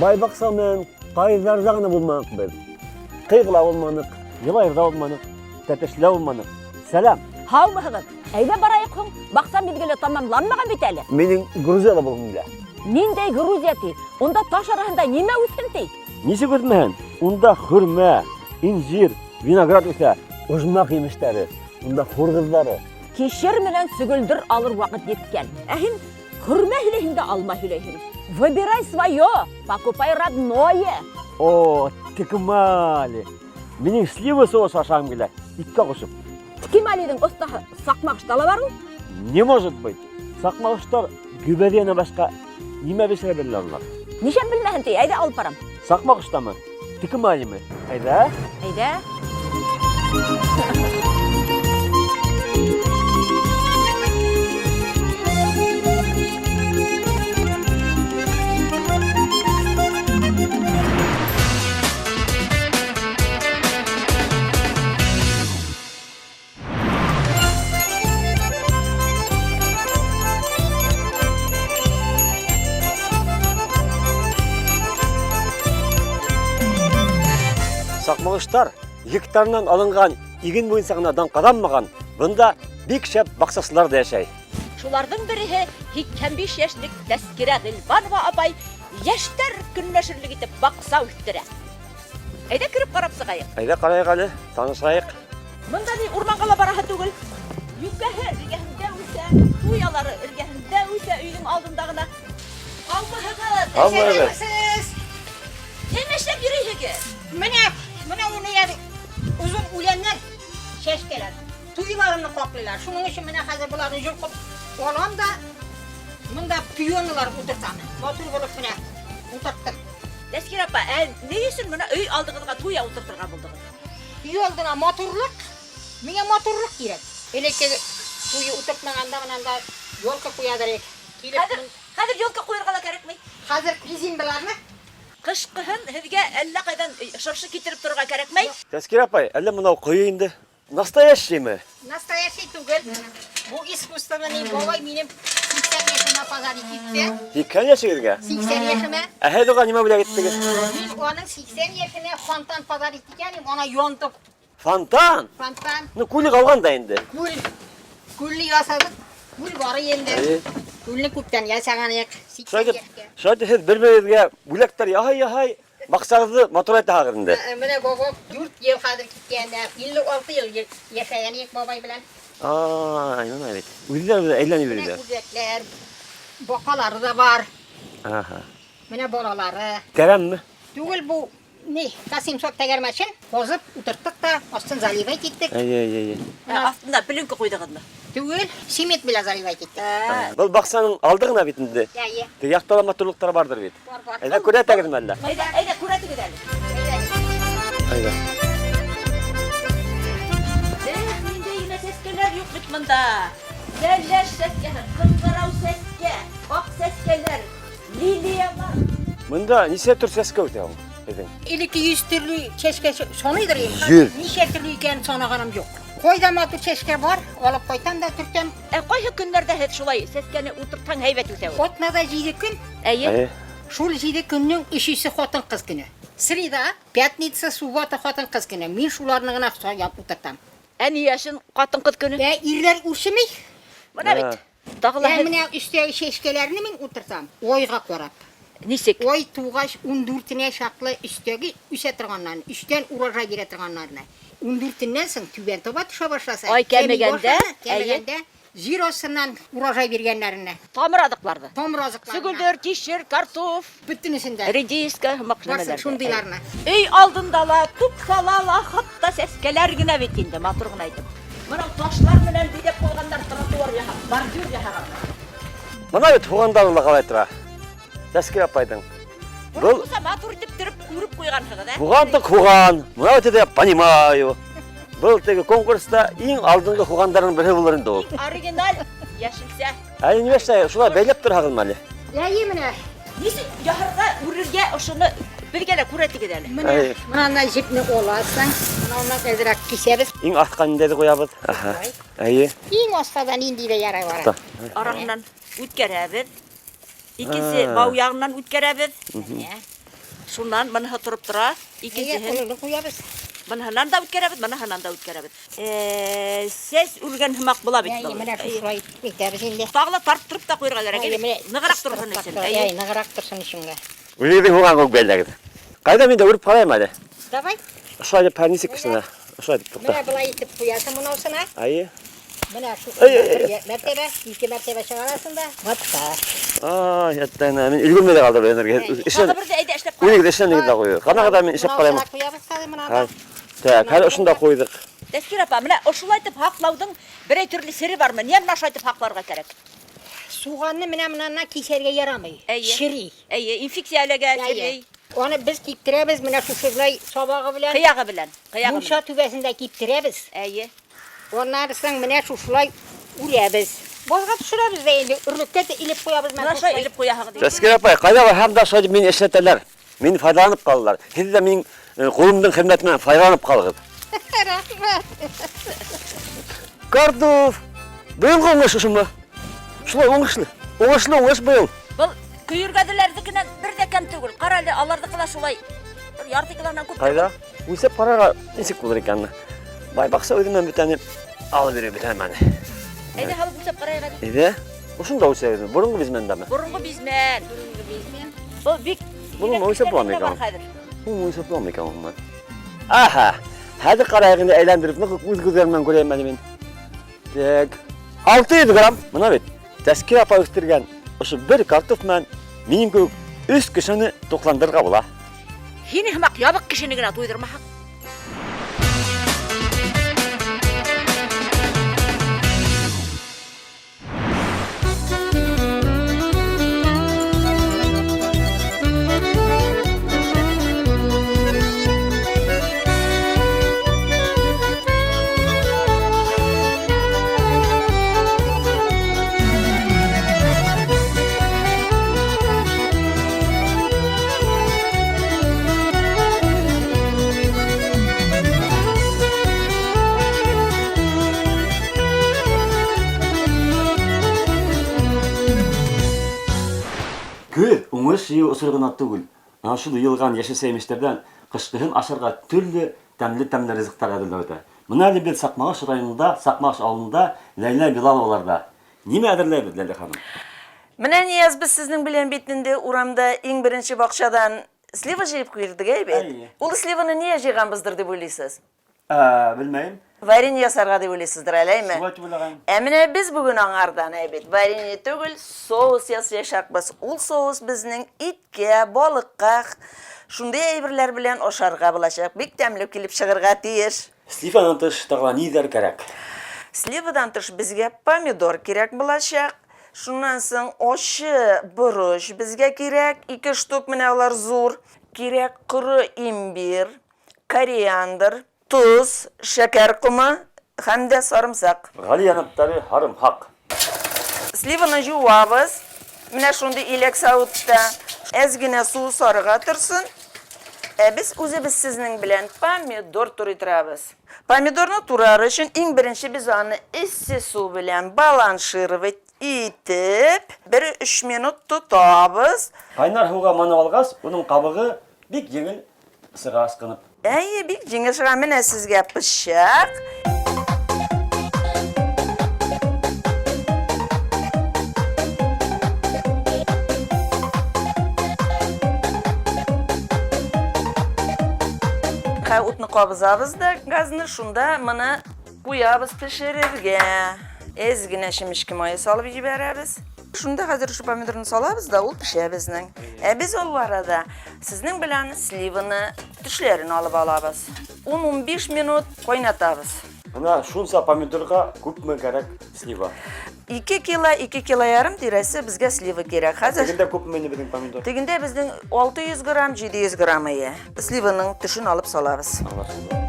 Бай баҡса менән ҡайҙарҙа ғына булманыҡ беҙ. Ҡыйғыла булманыҡ, Йылайырҙа булманыҡ, Тәтешлә булманыҡ. Сәләм! Һаумыһығыҙ! Әйҙә барайыҡ һуң, баҡса миҙгеле тамамланмаған бит әле. Минең Грузияла булғым килә. Ниндәй Грузия ти? Унда таш араһында нимә үҫһен ти? Нисек үҫмәһен? Унда хөрмә, инжир, виноград үҫә, ожмах емештәре, унда хур ҡыҙҙары. Кишер менән сөгөлдөр алыр ваҡыт еткән. Ә һин хөрмә һөйләйһең дә алма һөйләйһең. Выбирай свое, покупай родное. О, ткемали! Минең слива соусы ашағым килә, иткә ҡушып. Ткемалиҙың оҫтаһы Саҡмағышта ла бар ул. Не может быть! Саҡмағыштар гөбәдиәнән башҡа нимә бешерә беләләр улар? Нишләп белмәһен ти, әйҙә алып барам. Саҡмағыштамы? Ткемалимы? Әйҙә. Әйҙә. Саҡмағыштар гектарынан алынған иген буйынса ғына дан ҡаҙанмаған, бында бик шәп баҡсасылар ҙа йәшәй. Шуларҙың береһе 85 йәшлек Тәскирә Ғилфанова апай йәштәр көнләшерлек итеп баҡса үҫтерә. Әйҙә кереп ҡарап сығайыҡ. Әйҙә ҡарайыҡ әле, танышайыҡ. Бында ни урманға ла бараһы түгел. Йүкәһе эргәһендә үҫә, туялары эргәһендә үҫә, өйҙөң алдында ғына. Һаумыһығыҙ? Һаумыһығыҙ. Нимә эшләп йөрөйһөгөҙ? Менә, менә уны әле озын үләннәр чәчкәләр. Туйларымны каплыйлар. Шуның өчен менә хәзер боларны йолкып алам да монда пионалар утыртам. Матур булып менә утырттым. Тәскирә апа, ә ни өсөн бына өй алдығыҙға туя ултыртырға булдығыҙ? Өй алдына матурлык, миңа матурлык кирәк. Элекке туйы утыртмаганда менә анда елка куядыр идек. Килеп Хәҙер, хәҙер елка ҡуйырға ла кәрәкмәй. хәзер резин боларны Ҡышҡыһын һеҙгә әллә ҡайҙан шыршы китереп торорға кәрәкмәй. Тәскирә апай, әллә мынау ҡойо инде? Настоящиймы? Настоящий түгел. Бу искусственный бабай минем 80 яшемә подарить итте. 80 йәшегеҙгә? 80 яшемә. Ә һеҙ уға нимә бүләк иттегеҙ? Мин аның 80 яшенә фонтан подарить иткән идем, ана янды Фонтан? фонтан. Ну, күле ҡалған да инде. Күл, күлне ясадык. Күл бар инде. Әйе. Күлне күптән ясаган идек. 80 Шулай итеп, яшькә. шулай итеп һеҙ бер-берегеҙгә бүләктәр яһай-яһай баҡсағыҙҙы матурайтаһығыҙ инде. Менә бабам 4 ел хәзер киткәндә, 56 ел яшәгән идек бабай белән. Ай, мына бит. Үҙҙәре үҙе әйләнеп Менә йөрөйҙәр. үрдәкләр, бакалары да бар. Аһа. Менә балалары. Тәрәнме? Түгел бу ни, К700 тәгәрмәчен казып утырттык та, астын заливать иттек. Әйе, әйе, әйе. Ә, Аҫтына пленка ҡуйҙығыҙмы? Түгел, цемент белән заливать иттек. Ә, Был баҡсаның алды ғына бит инде. Әйе, Теге яҡта ла матурлыҡтар барҙыр бит. бар, бар. Әйҙә күрәтәгеҙме әллә? Әйҙә, әйҙә күрәтегеҙ әле. Әйҙә. Эх, ниндәй генә сәскәләр юҡ бит бында. Ләләш сәскәһе, ҡыңғырау сәскә, аҡ сәскәләр, лилиялар. Бында нисә төр сәскә үҫә ул беҙҙең? Элекке 100 төрле чәчкә саныйдыр инде. 100. Ничә төрле икәнен санаганым юк. Кайда матур чәчкә бар, алып кайтам да төртәм. Ә ҡайһы көннәрҙә һеҙ шулай сәскәне ултыртһаң һәйбәт үҫә ул? Атнада 7 көн, Әйе. Әйе. шул 7 көннең өчесе хатын-кыз көне. Среда, пятница, суббота хатын-кыз көне. Мин шуларны гына сайлап утыртам. Ә ни өсөн ҡатын-ҡыҙ көнө? Ә ирләр үрчеми. Бына бит. Тағы ла Ә һеҙ менә өстәге чәчкәләрне мин утыртам. Айга карап. нисек? Ай тугач 14-нә чаклы өстәге үсә торганнарын, өстән урожай бирә торганнарны. 14-ннән соң түбән таба төшә башласа, Ай кәми кәмегәндә, башлана, кәмегәндә җир астыннан урожай биргәннәренә, Тамыр аҙыҡларҙы. тамыр азыкларына. Сөгөлдөр, кишер, картоф, Бөтенесен дә. редиска, һымаҡ Барсын нәмәләрҙе. шундыйларны. Өй алдында ла, тупһала ла, хатта сәскәләр генә бит инде, матур ғына итеп. Бына ташлар менән биҙәп ҡуйғандар, тротуар яһап, бордюр яһағандар. Бына бит һуғандары ла ҡалай тора. Тәскирә апайҙың. Был Булса матур итеп төрөп үреп ҡуйғанһығыҙ, ә? һуған тыҡ һуған. Бына бит я понимаю. Был теге конкурста иң алдынғы һуғандарҙың береһе булыр инде ул. Иң оригиналь йәшелсә. Әле нимә эшләй? Шулай бәйләп тораһығыҙмы әле? Әйе менә. Нисек яһарға, үрергә ошоно беҙгә лә күрәтегеҙ әле. Менә Әйе. менә анда җепне аласың, менә аннан әзрәк кисәбез. Иң аҫҡа ниндәйҙе ҡуябыҙ? Аһа. Әйе. Иң аста да нинди дә ярай бара. Та. Араһынан үткәрәбеҙ. Икенсе А. бау яғынан үткәрәбеҙ. Менә. Шуннан быныһы тороп тора, икенсеһен. Әйе, куябыз. Быныһынан да үткәрәбеҙ, быныһынан да үткәрәбеҙ. Э, сәс үргән һымаҡ була бит был. Менә шулай итәбез инде. Тағы ла тарттырып та ҡуйырға кәрәк. Нығыраҡ торһон өсөн. Әйе, ныграк торсын өчен. Үҙегеҙҙең һуған кеүек бәйләгеҙ. Ҡайҙа мин дә үреп ҡарайым әле. Давай. Ошолай дип нисек кешене? Ошолай дип туҡта. Менә былай итеп куясың монысына. Әйе. Менә шу Ай, ай, ай. бер мәртәбә, ике мәртәбә чыгарасың да. Батта. Ай, әттәнә, мин өлгөрмәй ҙә ҡалдым энергия. Тағы берҙе әйҙә эшләп ҡара. Үҙегеҙ эшләнегеҙ ҙә ҡуйығыҙ. Ҡана мин эшләп ҡарайым. Монысына куябыз хәҙер менә. Һай. Так, хәҙер ошонда ҡуйҙыҡ. Тәскирә апа, менә ошолайтып һаҡлауҙың берәй төрлө сере бармы? Ниңә менә ошолайтып һаҡларға кәрәк? Суғанны менә монаннан кисәргә ярамый. Әйе. Шери. Әйе, инфекция эләгә, Әйе. шерей. Аны без киптерәбез менә шушылай сабагы белән. Ҡыяғы белән, ҡыяғы Мунча менән. түбәсендә киптерәбез. Әйе. Аннан соң менә шушылай үрәбез. Башка төшерәбез дә инде өрлеккә дә илеп куябыз Менә шулай элеп ҡуяһығыҙ. Тәскирә апай, ҡайҙа барһам да шулай мине эшләтәләр. Мине файҙаланып ҡалалар. Һеҙ ҙә минең ҡулымдың хеҙмәте менән файҙаланып ҡалығыҙ. Рәхмәт. Картоф. Быйылғы уңыш ошомо? Шулай уңышлы. Уңышлы уңыш быйыл. Был көйөргәҙеләрҙекенән бер ҙә кәм түгел. Ҡара әле, аларҙыҡы ла шулай бер ярты килонан күп. Ҡайҙа? Үлсәп ҡарарға нисек булыр икән? Бай баҡса үҙе менән бүтәне алып бирә бөтә мәне. Әйҙә һалып үлсәп ҡарайыҡ әле. Әйҙә. Ошонда үлсәгеҙме? Боронғо бизмәндәме? Боронғо бизмән. Был бик Был үлсәп буламы икән? Бар хәҙер. Ул үлсәп буламы икән ул? Аһа. Хәҙер ҡарайыҡ инде әйләндереп, ныҡ үҙ күҙҙәрем менән күрәйем әле мин. Так. 600 грамм. Бына бит. Тәскирә апай үҫтергән ошо бер картоф менән минең кеүек өс кешене туҡландырырға була. Һине һымаҡ ябыҡ кешене генә туйҙырмаһаҡ. Көҙ уңыш йыйыу осоро ғына түгел. Ана шул йыйылған йәшелсә емештәрҙән ҡышҡыһын ашарға төрлө тәмле-тәмле ризыҡтар әҙерләп үтә. Бына әле беҙ Саҡмағош районында, Саҡмағош ауылында Ләйлә Билаловаларҙа. Нимә әҙерләйбеҙ, Ләйлә ханым? Менә Нияз, без сезнең белән бит инде урамда иң беренче бакчадан слива җыеп куйдык, әй бит. Әйе. Ул сливаны нигә җыйганбыздыр дип уйлыйсыз? Ә, белмәйем. Варенье ясарга дип уйлыйсыздыр әле, әйме? Шулай дип уйлаган. Ә менә без бүген аңардан әй бит варенье түгел, соус ясаячакбыз. Ул соус безнең иткә, балыкка, шундый әйберләр белән ашарга булачак. Бик тәмле килеп чыгарга тиеш. Сливадан тыш тагы ниҙәр кәрәк? Сливадан тыш безгә помидор кирәк булачак. Шуннан соң ачы борыч безгә кирәк, 2 штук менә алар зур. Кирәк коры имбирь, кориандр, тоз, шәкәр комы һәм дә сарымсак. Ғали янаптары һарымһаҡ. Сливаны жуабыз. Менә шундый иләк савытта әз генә су сарыга торсын. Ә без үзебез сезнең белән помидор турый торабыз. Помидорны турар өчен иң беренче без аны эссе су белән баланшировать итеп, бер өч минут тотабыз. Ҡайнар һыуға манып алғас, уның ҡабығы бик еңел сыға ысҡынып. Әйе, бик җиңел чыга. Менә сезгә пычак. Хәй, утны кабызабыз да газны, шунда моны куябыз пешерергә. Әз генә чемешке мае салып җибәрәбез. Шунда хәзер шул помидорны салабыз да, ул пешә безнең. Ә без ул арада сезнең белән сливаны төшләрен алып алабыз. Ун-унбиш минут кайнатабыз. Бына шунса помидорға күпме кәрәк слива? 2 кило, 2 кило ярым тирәсе безгә слива кирәк. Хәзер Тегендә күпме инде безнең помидор? Тегендә безнең 600 грамм, 700 грамм ие. Сливаның төшен алып салабыз. Аңлашылды.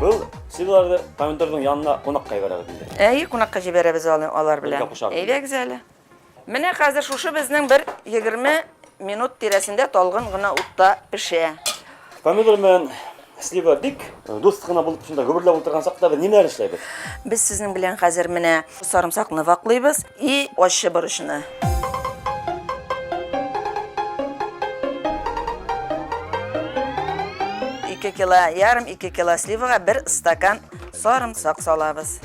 Был сливаларҙы помидорҙың янына ҡунаҡҡа ебәрәбеҙ инде. Әйе, ҡунаҡҡа ебәрәбеҙ алар белән. Бергә ҡушабыҙ. Әйҙәгеҙ әле. Менә хәзер шушы безнең бер 20 минут тирәсендә талгын гына утта пешә. Помидор менән Слива бик дуҫ ҡына булып шунда гөбөрләп ултырған саҡта беҙ нимәләр эшләйбеҙ? Без сезнең белән хәзер менә сарымсакны ваклыйбыз и ачы борычны. Ике кило ярым, ике кило сливага бер стакан сарымсак салабыз.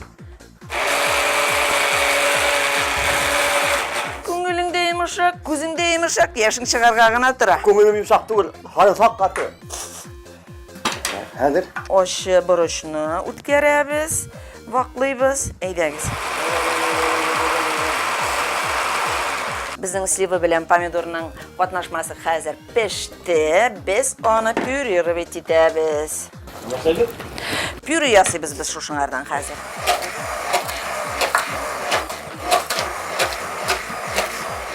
Күңелең дә йомшак, күзең дә йомшак, яшең чыгарга гына тора. Күңелем йомшак түгел, һарымсак каты. Хәзер Ачы борычны үткәрәбез, ваклыйбыз. Әйдәгез. Безнең слива белән помидорның катнашмасы хәзер пеште. Без аны пюрировать итәбез. Нәрсәгез? Пюре ясыйбыз без шушыңардан хәзер.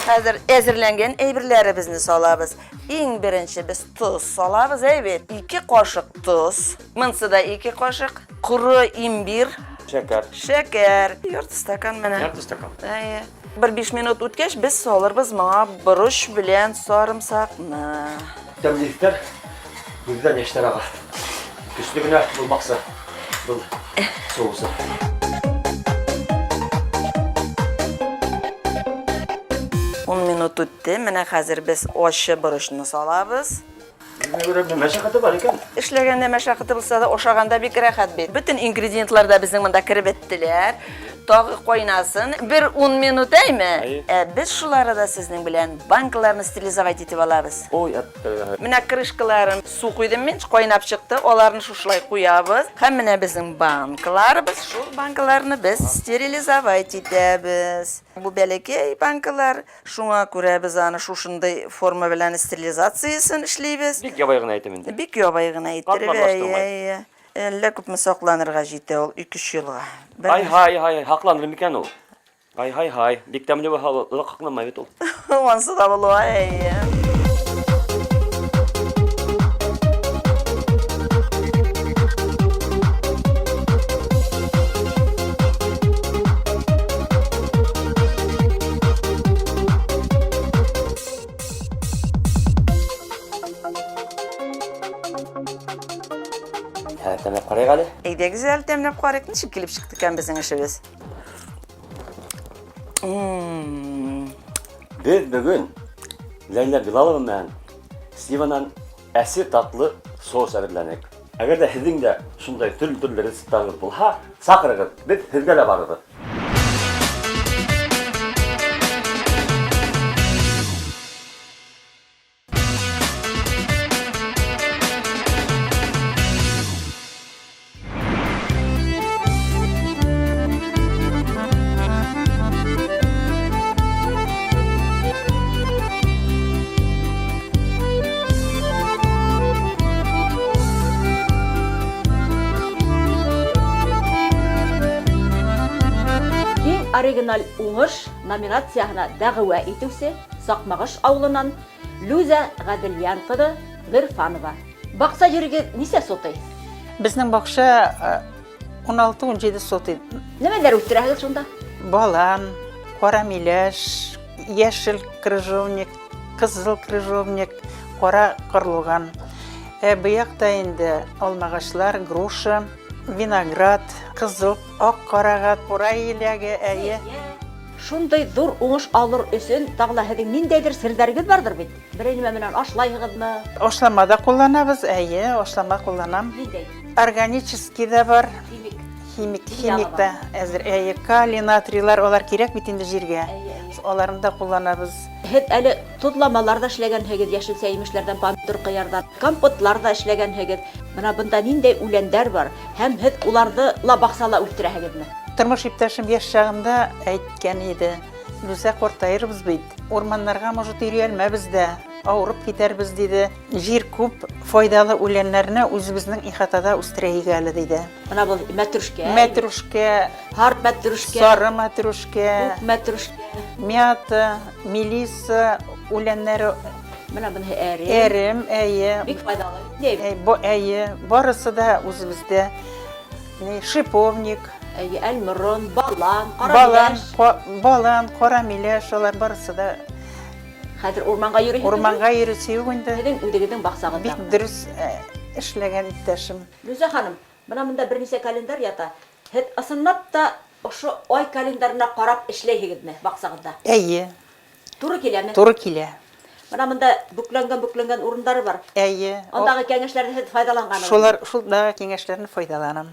Хәзер әзерләнгән әйберләребезне салабыз. Иң беренче без тоз салабыз, әйбәт. 2 кашык тоз. Монсы да 2 кашык. Коры имбир. Шәкәр. Шәкәр. Ярты стакан менә. Ярты стакан. Әйе. Бер 5 минут үткәч, без салырбыз моңа борыч белән сарымсакны. Тәмле исләр, күздән яшьләр ага. Көчле генә булмакса, был соусы. Ун минут үтте. Менә хәзер без ачы борычны салабыз. Мәшәкате бар икән. Эшләгәндә мәшәкате булса да, ашаганда бик рәхәт бит. Бөтен ингредиентлар да безнең монда кереп беттеләр. Тагы кайнасын. Бер 10 минут әйме? Ә без шул арада сезнең белән банкаларны стерилизовать итеп алабыз. Ой, әттә. Менә крышкаларын су куйдым мин, кайнап чыкты. Аларны шушылай куябыз. Һәм менә безнең банкаларыбыз, шул банкаларны без стерилизовать итәбез. Бу бәләкәй банкалар, шуңа күрә без аны шушындый форма белән стерилизациясен эшлибез. Бик ябай гына әйтем инде. Бик ябай гына иттереп, әйе, әйе. Әллә күпме сакланырга җитә ул, 2-3 елга. Ай-һай, һай, һакланыр микән ул? Ай-һай-һай, бик тәмле озак һакланмай бит ул. Ансы да була, әйе. Ә, тәмләп карыйк әле. Әйдәгез әле тәмләп карыйк, ничек килеп чыкты икән безнең эшебез. Без бүген Ләйлә Билалова белән сливанан әсе татлы соус әзерләнек. Әгәр дә һеҙҙең дә шундай төрлө-төрлө рецепттарығыҙ булһа, саҡырығыҙ, беҙ һеҙгә лә барырбыҙ. Иң оригиналь уңыш номинацияһына дәғүә итеүсе Саҡмағыш ауылынан Люза Ғәҙелйән ҡыҙы Ғирфанова. Баҡса ерегеҙ нисә сотый? Безнең бакча 16-17 сотый. Нәмәләр үҫтерәһегеҙ шунда? Балан, ҡара миләш, йәшел крыжовник, ҡыҙыл крыжовник, ҡара ҡарлуған. Быяҡта инде алмағашлар, груша, виноград, ҡыҙыл, аҡ ҡарағат, ҡурай еләге, әйе. Шундай ҙур уңыш алыр өсөн тағы ла һеҙҙең ниндәйҙер серҙәрегеҙ барҙыр бит? Берәй нимә менән ашлайһығыҙмы? Ашлама да ҡулланабыҙ, әйе, ашлама ҡулланам. Ниндәй? Органический ҙа бар. Химик. Химик, Химия химик та әҙер. Әйе, калий, натрийлар, алар кирәк бит инде җиргә. Әйе, әйе. Аларны да ҡулланабыҙ. Һеҙ әле тоҙламалар ҙа эшләгәнһегеҙ, йәшелсә емешләрҙән, помидор, ҡыярҙан, компотлар ҙа эшләгәнһегеҙ. Бына бында ниндәй үләндәр бар һәм һеҙ уларҙы ла баҡсала үҫтерәһегеҙме? Тормош иптәшем йәш чағымда әйткән иде: Лүзә, ҡартайырбыҙ бит, урманнарға может йөрөй алмабыҙ ҙа, ауырып китәрбеҙ, диде. Җир күп, файҙалы үләннәрне үҙебеҙҙең ихатала үҫтерәйек әле, диде. Бына был мәтрүшкә. Мәтрүшкә, Һарт мәтрүшкә, сары мәтрүшкә, күк мәтрүшкә. мята, мелисса үләннәре. Бына быныһы әрем. Әрем, әйе. Бик файҙалы. Ни? Әйе, барысы да үҙебеҙҙә. Ни, шиповник. Әйе, әлморон, балан, ҡара Балан, миләш. Балан, ҡара миләш, алар барысы да. Хәҙер урманға йөрөйһөгеҙме? Урманға йөрөүсе юҡ инде. Һеҙҙең үҙегеҙҙең баҡсағыҙҙа. Бик дөрөҫ, Эшләгән иптәшем. Лүзә ханым, менә монда берничә календарь ята. Һеҙ ысынлап та ошо ай календарына ҡарап эшләйһегеҙме баҡсағыҙҙа? Әйе. Туры киләме? Туры килә. Менә монда бөкләнгән-бөкләнгән урындары бар. Әйе. Андагы кәңәшләрне һеҙ файҙаланғанығыҙмы? Шулар, шулдагы киңәшләрне файҙаланам.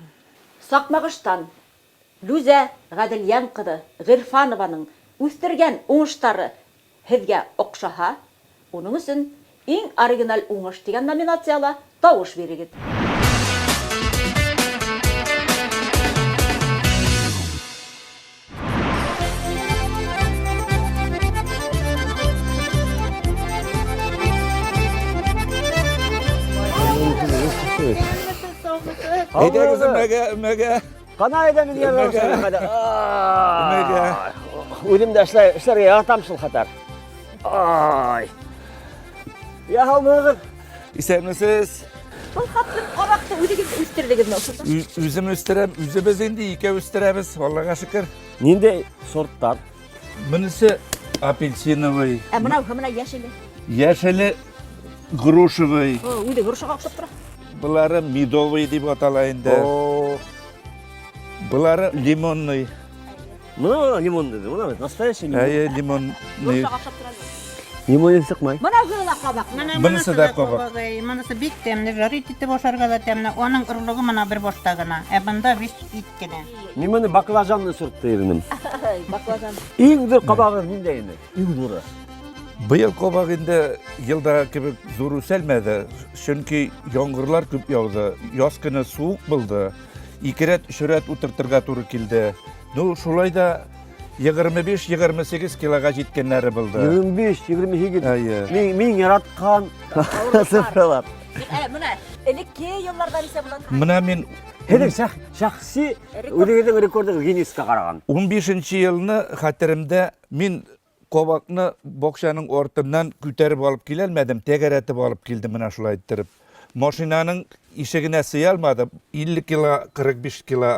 Саҡмағыштан Лүзә Ғәделйән ҡыҙы Ғирфанованың үҫтергән уңыштары һеҙгә оҡшаһа, уның өсөн Иң оригиналь уңыш дигән номинацияла тавыш бирегеҙ. Әйдәгез өмәгә, өмәгә. Ҡана әйҙә мин Өмәгә. Өмәгә. Үҙем дә эшләй, эшләргә яратам шул хәтәр. Ай. Я һаумыһығыҙ. Исәнмесез. Был хәтле ҡабаҡты үҙегеҙ үҫтерҙегеҙме ошонда? Үзем үстерәм, үзебез инде икәү үстерәбез, Аллага шөкер. Ниндәй сорттар? Монысы апельсиновый. Ә мынау менә йәшеле. Йәшеле грушевый. О, үҙе грушаға оҡшап тора. Былары медовый дип атала инде. О. Былары лимонный. Мына лимон диде. Мына настоящий лимон. Әйе, лимонный. Грушаға оҡшап тора. Лимон сыҡмай. Мына гына ҡабаҡ. Менә Монысы да кабак. Монысы бик тәмле, жарить итеп ашарга да тәмле. Аның орлыгы менә бер башта гына, ә монда биш ит кенә. Мин моны баклажанны сорт инем. Баклажан. Иң ҙур ҡабағығыҙ ниндәй инде? Иң ҙуры. Быел кабак инде елдагы кебек зур үсәлмәде, чөнки яңгырлар күп яуды, яз көне суык булды. Ике рәт, өч рәт утыртырга туры килде. Ну, шулай да 25-28 килога җиткәннәре булды. 25, 28. Әйе. Мин, мин яраткан цифралар. Ә, менә элекке елларда нисә булган? Менә мин Һеҙҙең шәх, шәхси үҙегеҙҙең рекордығыҙ Гиннесска ҡараған. 15 елны хәтеремдә мин кабакны бакчаның артыннан күтәреп алып килә алмадым, тәгәрәтеп алып килдем менә шулай иттереп. Машинаның ишегенә сыя алмады. 50 кило, 45 кило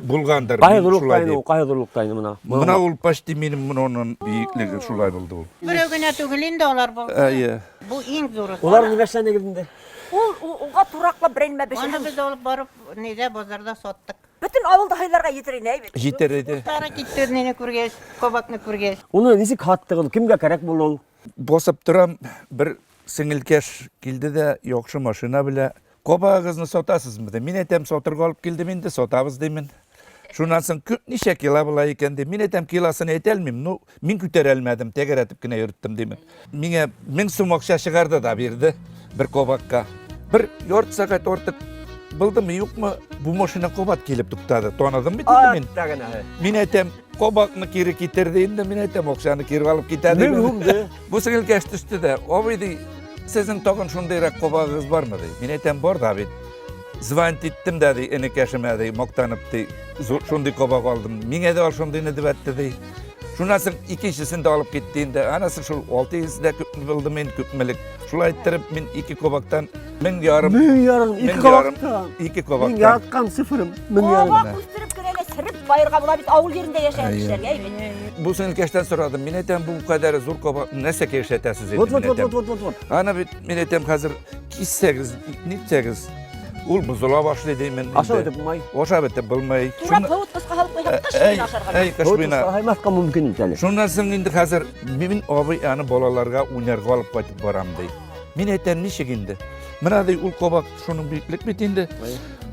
булгандыр. Ҡайһы мин ҙурлыҡта шулай ине ул, дип. ҡайһы ҙурлыҡта ине мына? Менә ул почти минем моның биеклеге шулай булды ул. Берәү генә түгел инде алар бу. Әйе. Бу иң зурысы. Улар нимә эшләнегеҙ инде? Ул уға тураҡлап берәй нәмә Аны бешерһәң, без алып барып, нидә базарда саттык. бөтөн ауылды һыйларға етер ине, әй бит. Җитәр иде. Дуслары китте мине күргәч, кабакны күргәч. Уны нисек һаттығыҙ? Кемгә кәрәк булды ул? Басып торам, бер сеңелкәш килде дә, яхшы машина белә. Кабагыгызны сатасызмы ди. Мин әйтәм, сатырга алып килдем инде, сатабыз димен. Шуннан соң күп ничә кило була икән ди. Мин әйтәм, килосын әйтә алмыйм, ну, мин күтәрә алмадым, тәгәрәтеп кенә йөрттем димен. Миңа 1000 сум акча чыгарды да бирде бер кабакка. Бер ярты сәгать артык булдымы, юкмы, бу машина кабат килеп туктады. Таныдым бит инде мин. Тәгәнә. Мин әйтәм, кабакны кире китерде инде, мин әйтәм, акчаны кире алып китә Мең димен. һумды. Бу сеңелкәш төште дә, абый ди, сезнең тагын шундыйрак кабагыгыз бармы ди. Мин әйтәм, бар да бит. Звонить иттем дә ди, энекәшемә ди, мактанып ди, шундый кабак алдым. Миңа дә ал шундыйны дип әйтте ди. Шуннан соң икенчесен дә алып китте инде. Анасы шул 600 дә күпме булды мин, күпмелек. Шулай иттереп мин ике кабактан 1500 1500, ике 1500, кабактан. Ике Мин кабактан. яраткан цифрым 1500. Кабак үстереп кенә лә сереп байырға була бит авыл ерендә яшәгән Әйе. кешеләргә, әй бит. Бу сеңелкәштән сорадым. Мин әйтәм, бу кадәр зур кабак нәрсәгә эшләтәсез инде? Вот, вот, мин вот, әйтәм. вот, вот, вот, вот. Ана бит мин әйтәм хәзер киссәгез, нитсәгез, ул бозыла башлый димен. Ашап бөтөп булмай. Ашап бөтеп булмай. Турап һыуытҡысҡа һалып ҡуйһаң, ҡыш буйына ашарға. Әй, кыш буена. Һаймаҫҡа мөмкин бит әле. Шуннан соң инде хәзер мин абый аны балаларга уйнарга алып кайтып барам ди. Мин әйтәм, ничек инде? Менә ди ул кабак шуның биеклек бит инде.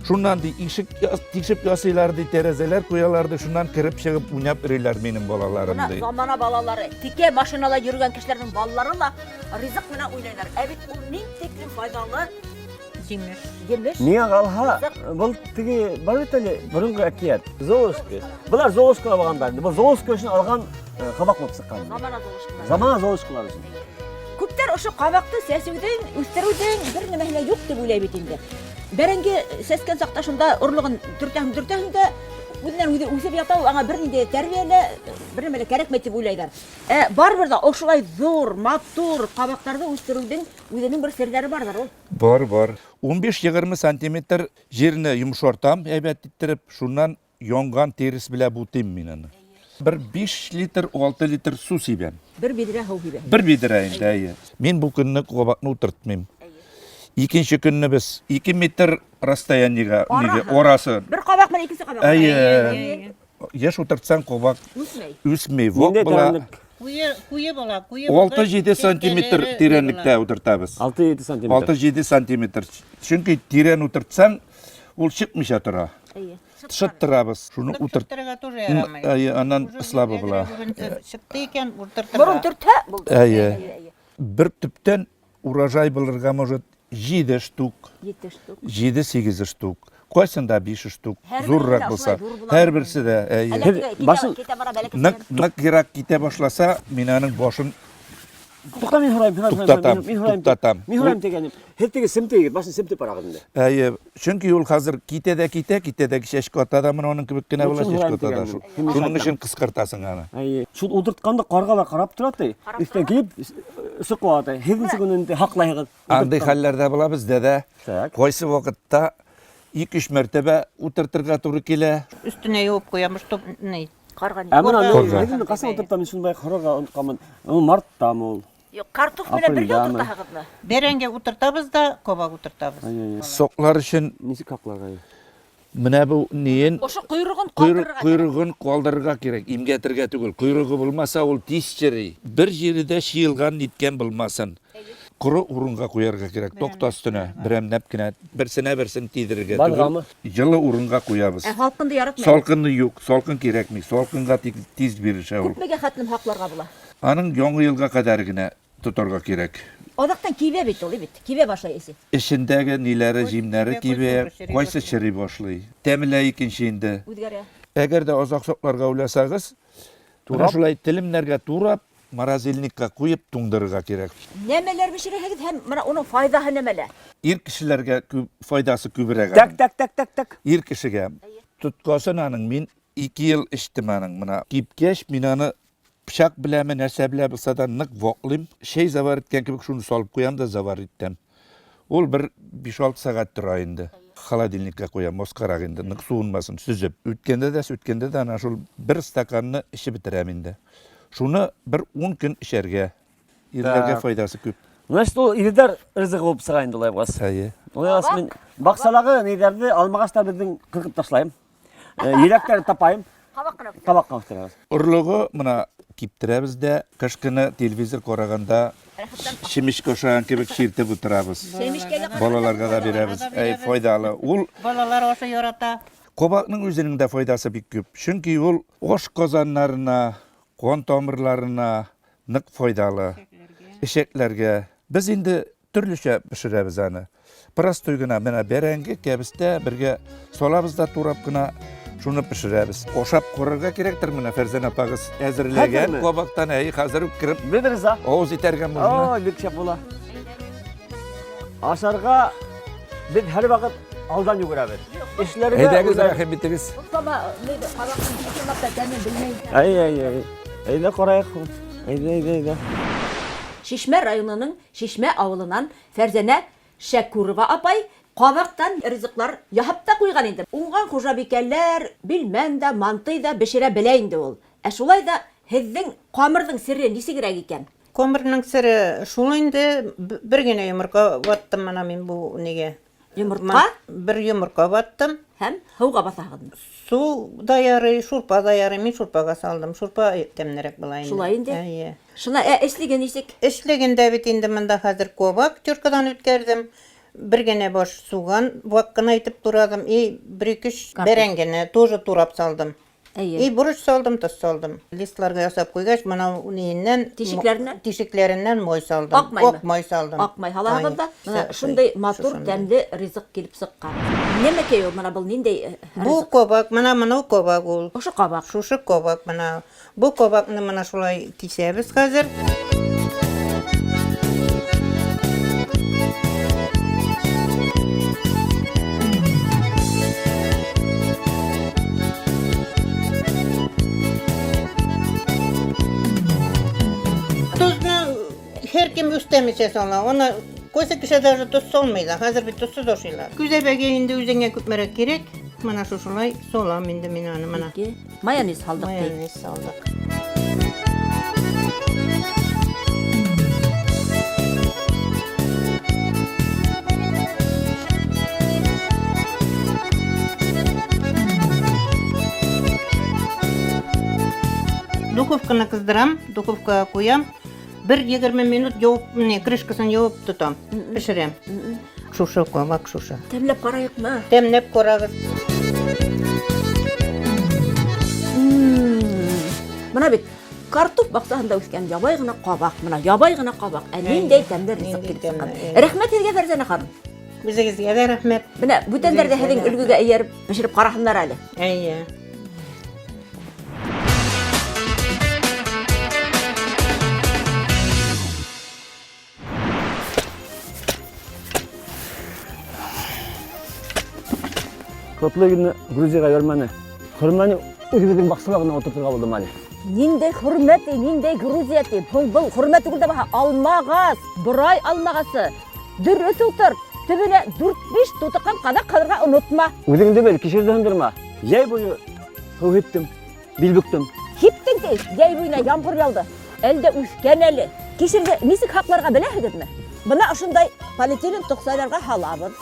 Шуннан ди ишек тишеп ясыйлар ди, тәрәзәләр куялар ди, шуннан кереп чыгып уйнап йөриләр минем балаларым Менә ди. замана балалары, текә машинала йөргән кешеләрнең балалары ла ризык менән уйнайлар. Ә бит ул ни тиклем файҙалы Җимеш. Җимеш. Миңә ҡалһа, был теге бар бит әле боронғо әкиәт. Золушка. Былар Золушкала булғандар инде. Был Золушка өсөн алған ҡабаҡ булып сыҡҡан. Замана Золушкалары. Замана Золушкалары өсөн. Күптәр ошо ҡабаҡты сәсеүҙең, үҫтереүҙең бер нәмәһе лә юҡ тип уйлай бит инде. Бәрәңге сәскән саҡта шунда орлоғон төртәһең, төртәһең дә үҙенән үҙе үҫеп ята ул, аңа бер ниндәй тәрбиә лә, бер нәмә лә кәрәкмәй тип уйлайҙар. Ә барыбер ҙә ошолай ҙур, матур ҡабаҡтарҙы үҫтереүҙең үҙенең бер серҙәре барҙыр ул. Бар, бар. 15-20 сантиметр җирне йомшартам, әйбәт иттереп, шуннан янган тирес белән бутыйм мин аны. Бер 5 литр, 6 литр су сибәм. Бер биҙрә һыу һибәһең. Бер биҙрә инде, әйе. Мин бу көнне кабакны утыртмыйм. Икенче көнне без 2 метр расстояниега, нигә, арасы. Бер кабак менән икенче кабак. Әйе. Яшь утыртсаң, кабак үсмәй. Үсми, вак Ниндәй була. тирәнлек? Куе, куе була, куе 6-7 сантиметр тирәнлектә утыртабыз. 6-7 сантиметр. 6-7 сантиметр. Чөнки тирән утыртсаң, ул чыкмыйча тора. Әйе. Шыттырабыз. Шуны утырт. Шыттырырга тоже ярамый. Әйе, аннан слабо була. Чыкты икән, утыртырга. Борын төртһә булды. Әйе. Бер төптән урожай булырга может 7 штук, 7 штук. 7-8 штук. Кайсында 5 штук, Һәрберсе зуррак дә булса. шулай зур була. Һәрберсе дә, әйе. Әллә китә, Башын- китә бара бәләкәй. Нык, нык ерак китә башласа, мин аның башын Тукта мин һорайым, һорайым, Туктатам, мин һорайым. туктатам. Мин һорайым дигәнем. Һеҙ теге семтегеҙ, башын семтеп барағыҙ инде. Әйе, чөнки ул хәзер китә дә китә, китә дә чәчкә ата да, менә аның кебек кенә була Шуны чәчкә ата да. һорайым Шул. дигәнем. Шуның өчен кыскартасың аны. Әйе. Шул утыртканда ҡарғалар ҡарап тора ти. Өҫтән килеп соҡоп ата. Һеҙ нисек уны инде һаҡлайһығыҙ? Андый хәлләр дә була бездә дә. Так. Кайсы вакытта 2-3 мәртәбә утыртырга туры килә. Өстенә юып куям, чтоб ни. Ҡарған. Ә мына Ҡарға. һеҙ ҡасан ултыртам, мин шуны баяғы һорарға онотҡанмын. Ул мартта ул. Юҡ, картоф менән бергә Апрельдәме? ултыртаһығыҙмы? Бәрәңге утыртабыз да, кабак утыртабыз. Соклар өчен Нисек һаҡларға? менә бу ниен Ошо ҡойроғон Койрык, ҡалдырырға. койрыгын калдырырга кирәк, имгәтергә түгел. Койрыгы булмаса, ул тиз чери. Бер җирдә чыелган ниткән булмасын. Коры урынга куярга кирәк, токта өстенә, берәмләп кенә, берсенә берсен тидерергә түгел. Баргамы? Җылы урынга куябыз. Ә һалҡынды яратмай. Салкынны юк, салкын кирәкми. Салкынга тиз бирешә ул. Күпмегә хәтлем һаҡларға була? Аның яңа елга кадәр генә тотарга кирәк. Аҙаҡтан кибә бит ул, бит. Кибә башлай эсе. Эчендәге ниләре, җимнәре кибә, кибә, кайсы чери кайсы чери башлый. Тәме лә икенче инде. Үҙгәрә. Әгәр дә озак сакларга уйласагыз, менә шулай телемнәргә турап, морозильникка куеп туңдырырга кирәк. Нәмәләр бешерәһегеҙ һәм мына уның файҙаһы нәмәлә? Ир кешеләргә күп файдасы күбрәк. Так, аның. так, так, так, так. Ир кешегә тоткасын аның мин 2 ел эчтем аның менә. Кипкәч мин аны пычак беләме, нәрсә белә булса да нык ваклыйм. Чәй завар иткән кебек шуны салып куям да завар иттем. Ул бер 5-6 сәгать тора инде. Холодильникка куям, москарак инде, нык суынмасын, сөзеп. Үткәндә дә, сүткәндә дә ана шул бер стаканны эчеп бетерәм инде. Шуны бер 10 көн эчәргә. Ирләргә Так. файдасы күп. Значит, ул ирҙәр ризығы булып сыға инде улай булғас. Әйе. Улай булғас мин баҡсалағы ниҙәрҙе, алмағастар беҙҙең ҡырҡып ташлайым. Еләктәрҙе тапайым, Ҡабаҡ ҡына үҫтерә. табаҡҡа үҫтерәбеҙ. Орлыгы мына киптерәбез дә, кыш көне телевизор караганда чемешкә ашаган кебек чиртеп утырабыз. Семешкәле Балаларга да бирәбез. Әй, файдалы. Ул Балалар ашы ярата. кабакның үзенең дә файдасы бик күп. Чөнки ул аш казаннарына, кан тамырларына нык файдалы. Эчәкләргә. Без инде төрлечә пешерәбез аны. Простой гына менә бәрәңге, кәбестә бергә салабыз да турап кына шуны пешерәбез. Ашап карарга кирәктер менә Фәрзән апагыз әзерләгән Хәзерме? кабактан әй хәзер үк кереп Беҙ риза. авыз итәргә можно. Ой, бик шәп була. Ашарға беҙ һәр ваҡыт алдан йүгерәбеҙ. Эшләргә Әйдәгез, уйлай- рәхим итегез. Таба, ҡабаҡтың ысынлап та тәмен белмәйем. Әй, әй, әй. Әйҙә ҡарайыҡ. Әйҙә, әйҙә, әйҙә. Шишмә районының Шишмә ауылынан Фәрзәнә Шәкүрова апай ҡабаҡтан ризыҡлар яһап та ҡуйған инде. Уңған хужабикәләр билмән дә, мантый ҙа бешерә белә инде ул. Ә шулай да һеҙҙең ҡамырҙың сере нисегерәк икән? Комырның сере шул инде, бер генә йомырка ваттым мына мин бу нигә. Йомортҡа? Бер йомырка ваттым. Һәм һыуға баҫаһығыҙмы? Су да ярый, шурпа да ярый. Мин шурпага салдым. Шурпа тәмлерәк була инде. Шулай инде. Әйе. Шуна ә эшлеге нисек? Эшлегендә бит инде монда хәзер кабак теркадан үткәрдем. Бер генә баш суган вак кына итеп турадым. И бер ике өч Картоф. бәрәңгене тоже турап салдым. Әйе. И борыч салдым, тоз салдым. Листларга ясап куйгач, мына ниеннән Тишекләреннән? Тишекләреннән май салдым. Ак маймы? Ак май салдым. Ак май һалаһығыҙ да, Ай, мына шундай матур шушындай. тәмле ризыҡ килеп сыҡҡан. Нәмәкәй ул, мына был ниндәй Бу ризыҡ? кабак, мына мынау кабак ул. Ошо ҡабаҡ. Шушы кабак мына. Бу кабакны мына шулай кисәбез хәзер. Тозны һәр кем үз тәменчә сала. Аны кайсы кеше даже тоз салмый да. Хәзер бит тозсыз ашыйлар. Күзәбәгә инде үзеңә күпмерәк кирәк. Мына шушылай салам инде мин аны мына. Ике. Майонез һалдыҡ ти. Майонез салдык. Духовканы кыздырам, духовкага куям. Бер 20 минут ябып, не, крышкасын ябып тотам, пешерәм. Шушы кабак шушы. Тәмләп караекмы? Тәмләп карагыз. Менә бит картоф бакчасында үскән ябай гына кабак, менә ябай гына кабак. Ә ниндәй тәмле ризык килеп чыккан. Рәхмәт сезгә, Фәрзәнә ханым. Үзегезгә дә рәхмәт. Менә бүтәннәр дә һеҙҙең өлгөгә эйәреп бешереп ҡараһындар әле. Әйе. Котлы генә Грузиягә йөрмәне. Хөрмәне үзебезнең бакчада гына утыртырга булдым әле. Ниндәй хөрмә ти, ниндәй Грузия ти. Был, был хөрмә түгел дә баһа, алмағас, борай алмағасы. Дөрөҫ ултыр, төбөнә дүрт-биш тутыҡҡан ҡаҙаҡ ҡалырға онотма. Үҙеңде бел, кишерҙе һындырма. Йәй буйы һыу һиптем, бил бөктөм. Һиптең ти, йәй буйына ямғыр яуҙы. Әле дә үҫкән әле. Кишерҙе нисек һаҡларға беләһегеҙме? Бына ошондай полиэтилен тоҡсайларға һалабыҙ.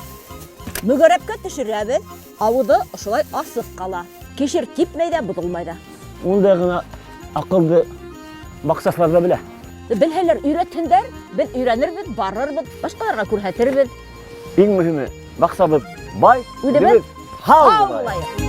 Мөгәрәпкә төшөрәбеҙ, ауыҙы ошолай асыҡ ҡала. Кишер кипмәй ҙә, боҙолмай ҙа. Ундай ғына аҡылды баҡсасылар ҙа белә. Белһәләр өйрәтһендәр, беҙ өйрәнербеҙ, барырбыҙ, башҡаларға күрһәтербеҙ. Иң мөһиме, баҡсабыҙ бай, Үҙебеҙ һау һау булайыҡ. булайыҡ.